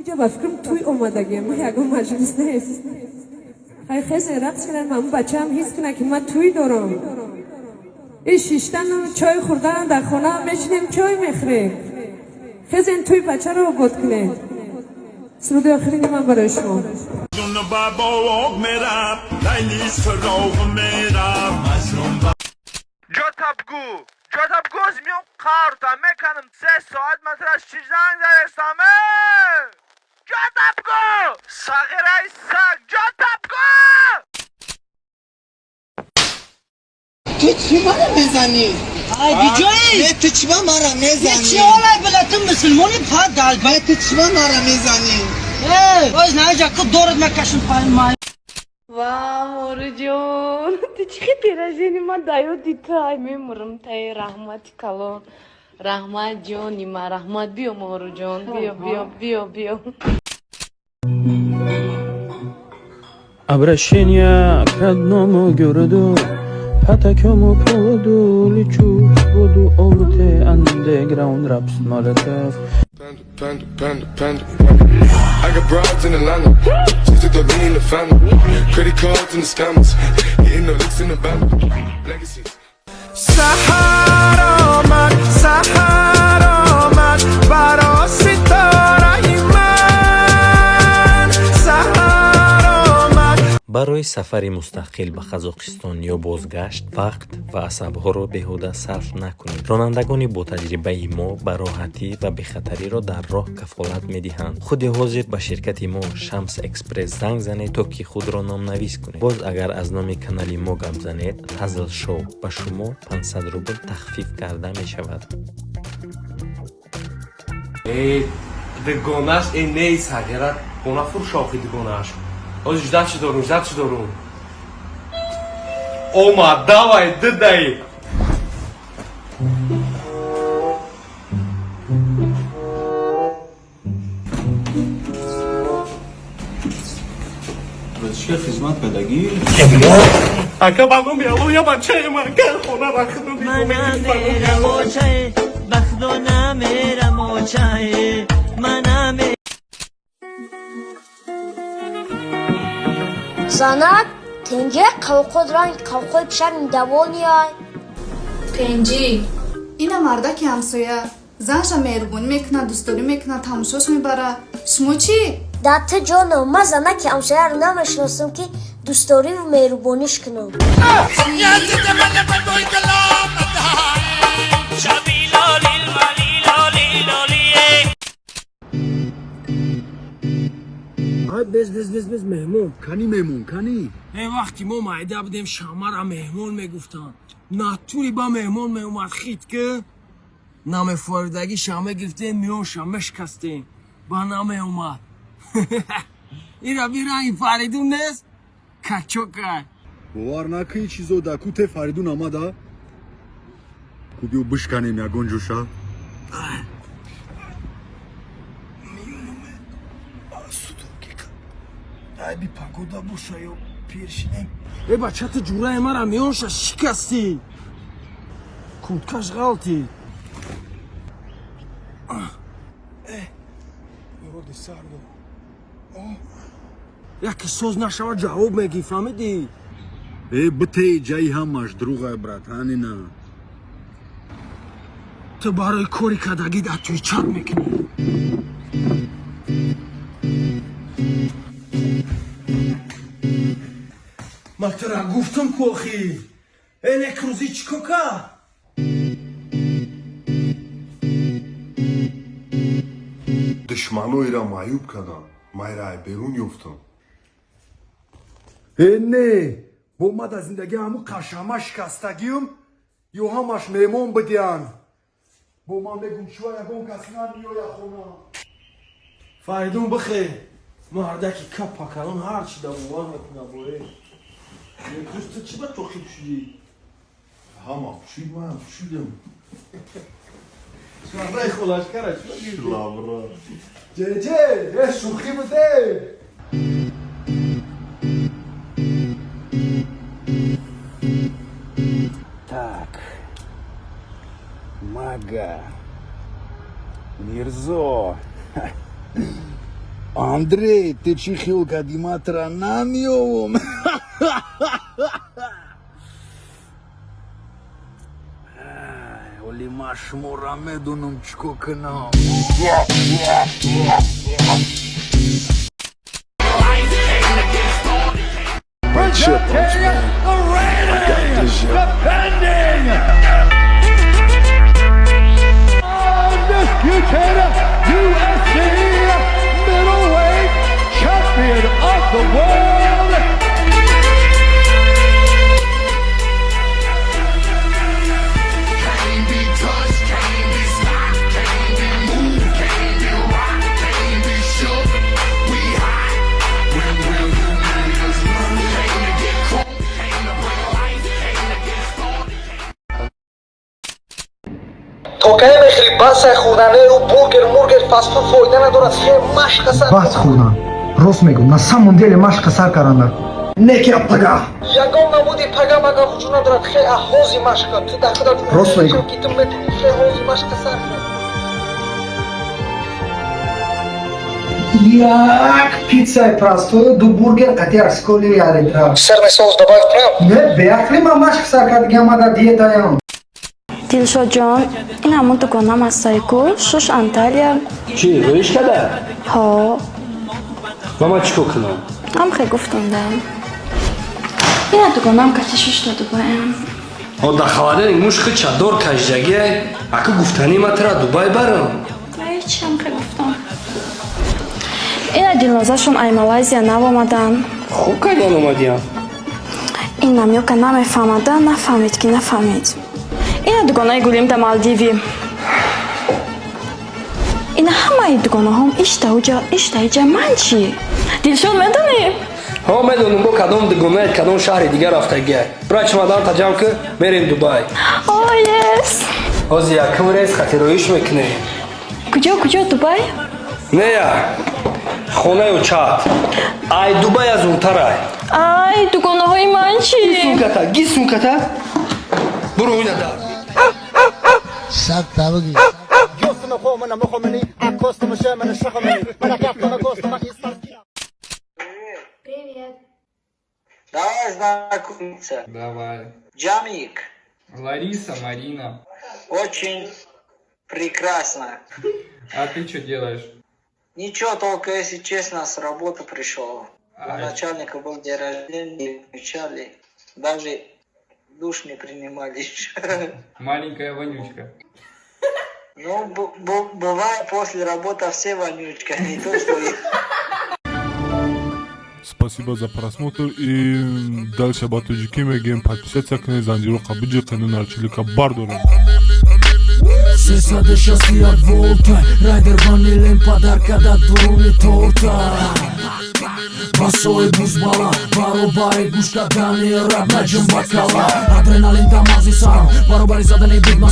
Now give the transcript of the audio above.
Инҷо ба фикрам тӯй омадагиам, ягон маҷлис нест. Хай, хезе, рақс кунад, ман бачаам ҳис кунад, ки ман тӯй дорам. И шиштану чой хӯрдан, дар хона мешинем, чой мехӯрем. Хезен, тӯй бачаро обод кунем. Суруди охирини ман барои шумо. جون بابا میرم لیلی سراغ میرم مجنون. ҷота бгӯ, ҷота бгӯ, оз миём, қарта меканам. 3 соат ман тра чӣ занг зарестам? Ҷота бгӯ, сағираи саг, ҷота бгӯ. Ту чӣ мара мезанӣ? Ай, биҷои. Не, ту чӣ ба мара мезанӣ? Чӣ олай била, ту мусулмони падал. Не, ту чӣ ба мара мезанӣ? Эй, оз наҷа ку дорад накашун пай май. Ва, Моруҷон, ту чӣ хел пирожени ман даё дитай, мемурам таи. Раҳмати калон, раҳмат, ҷони ма, раҳмат. Биё, Моруҷон, биё, биё, биё, биё. Обращение к родному городу. По такому поводу лечу в воду. ОВТ Underground Raps Molotov. Panda, panda, panda, panda. I got broads in Atlanta. Just took the lean in the family. Credit cards and the scammers. Hitting the licks in the bando. Legacies. Саҳар омад, саҳар омад, баро ситораи ман, саҳар омад. Барои сафари мустақил ба Қазоқистон ё бозгашт вақт ва асабҳоро беҳуда сарф накунед. Ронандагони ботаҷрибаи мо ба роҳатӣ ва бехатариро дар роҳ кафолат медиҳанд. Худи ҳозир ба ширкати мо Шамс Экспресс занг занед, то ки худро номнавис кунед. Боз агар аз номи канали мо гап занед, Ҳазл Шоу, ба шумо 500 рубл тахфиф карда мешавад. Э, дугонаш, э, не, сағира, хона фурӯш охи дугонаш. Ҳозир ждать чӣ дорум, ждать чӣ дорум? Омад, давай, дидай. Чӣ хизмат кардагӣ? Ака, ба номи Алло, я бачаем, ака, хона рахтум. Намерам, бахдо намерам, очае манаме. Занак, тенҷа қавқот ранг қавқои пишак недовольный. Тенҷӣ. Ина мардаки ҳамсоя занша меҳрубонӣ мекунад, дӯстдорӣ мекунад, тамошош мебарад. Шумо чӣ? Датта ҷоно, ман занаки ҳамсояро намешиносам, ки дӯстдориву меҳрубониш кунам. Ай, без, без, без, без, меҳмон. Кани меҳмон, кани? Э, вақти мо майда будем, шамара меҳмон мегуфтанд. Натури ба меҳмон меомад, хит ки намефоридагӣ шама гирифтем, миёнша мешикастем, ба намеомад. Ира бира, ин Фаридун нест, качокай. Бовар накунӣ, чизо да куте Фаридун омада ку, биё бишканем ягон ҷоша. Миёнуме ай, би погода боша ё пир шинем. Э, бача, ту ҷураи мара миёнша шикастӣ, курткаш ғалтӣ. Э, ёди сардо яке соз нашава, ҷавоб мегӣ, фаҳмидӣ? Э, битеи ҷаи ҳамаш дурӯғай, братан, ина. Ту барои кори кардагӣ дар туи чап мекунӣ. Ман тура гуфтам ку охи, э, некрӯзӣ чӣ кор кард? Душманоира маъюб кардам, майра ай берун ёфтам. Э, не, бо ма дар зиндагӣ ҳамун қашама шикастагиюм ё ҳамаш меҳмон бидиҳанд. Бо ман мегум, чува ягон кас намеояд хона. Фаридун, бихе, мардаки капакалон ҳарчи да бовар мекуна. Бое, некрӯз ту чӣ ба тохиб шудӣ? Ҳама пӯшид, ман пӯшидам. Шарраи холашкара чӣ? Лавра. Ҷеҷе, э, шӯхӣ буде. Так. Мага. Мирзо. Андрей, ты чӣ хиёл кардӣ, ман тура намеёвам? Оли ман шуморо медонам, чӣ кор кунам. Chip, man. I got this, yo. Undisputed UFC middleweight champion of the world. Can't be touched, can't be stopped, can't be moved, can't be rocked, can't be shook. We hot. When will you niggas learn? Came to get crunk, came to bring life, came to get started. То кае мехӯри? Басай хӯрданеу бургер, мургер, фастфуд фоида надорад. Хе, машқа сар. Бас хӯрдан, рост мегӯ, на самом деле машқа сар каранда неки пага. Ягон намуди пага мага вуҷуд надорад. Хе, аҳози машқа ту дар худат. Рост мегӯ. Ки ту метавонӣ, хе, ҳози машқа сар. Як пиццаи простою, ду бургер, қати як коли ялитра. Сырный соус добавить кунам? Не, беақли, ман машқ сар кардагиам, ма дар диетаям. Дилшодҷон, ин ҳамон дугонам ҳастае ку, Шуш, Анталия. Чӣ, рӯиш када? Ҳо. Ва ман чӣ кор кунам? Ҳам хе гуфтонда. Ина дугонам кати шушта Дубаям. О, дар холодильник муш хи чадор кашидагия. Аку гуфтанӣ ма тара Дубай барам. Ҳеч, ҳам хе гуфтам. Ина Дилнозашон ай Малайзия нав омадан. Хуб кардиан, омадиям. Ин намёка намефаҳмада, нафаҳмид ки нафаҳмид. Ина дугонаи Гулим да Малдиви. Ина ҳамаи дугонаҳом иштауҷа, иштаиҷа, ман чӣ? Дилшод, медонӣ? Ҳо, медонам, бо кадом дугонаят кадом шаҳри дигар рафтагия. Бира, чемоданта ҷамъ ки, мерем Дубай. О, yes! Ҳозир якум рейс хатироиш мекунем. Куҷо, куҷо, Дубай? Нея, хонаи очат ай Дубай аз зудтарай. Ай, дугонаҳои ман чӣ? Сумката ги, сумката буро, ина дар. Саг табги. Привет. Давай знакомиться. Давай. Джамик. Лариса, Марина. Очень прекрасно. А ты что делаешь? Ничего, только, если честно, с работы пришел. У Ай. начальника был день рождения, отмечали. Даже душ не принимали. Маленькая вонючка. Ну, бывает, после работы все вонючка, не то что я. Спасибо за просмотр и дальше ба тоҷикӣ мегӯем: подписаться кунед, занҷироқа биҷиқену нарчилика бардорем. 361 волта, райдер ванилем подарка да дуруни торта. Басои бузбала баробари гӯш кардани раб наҷум бакала, адреналин да мағзи сарам баробари задани бигма.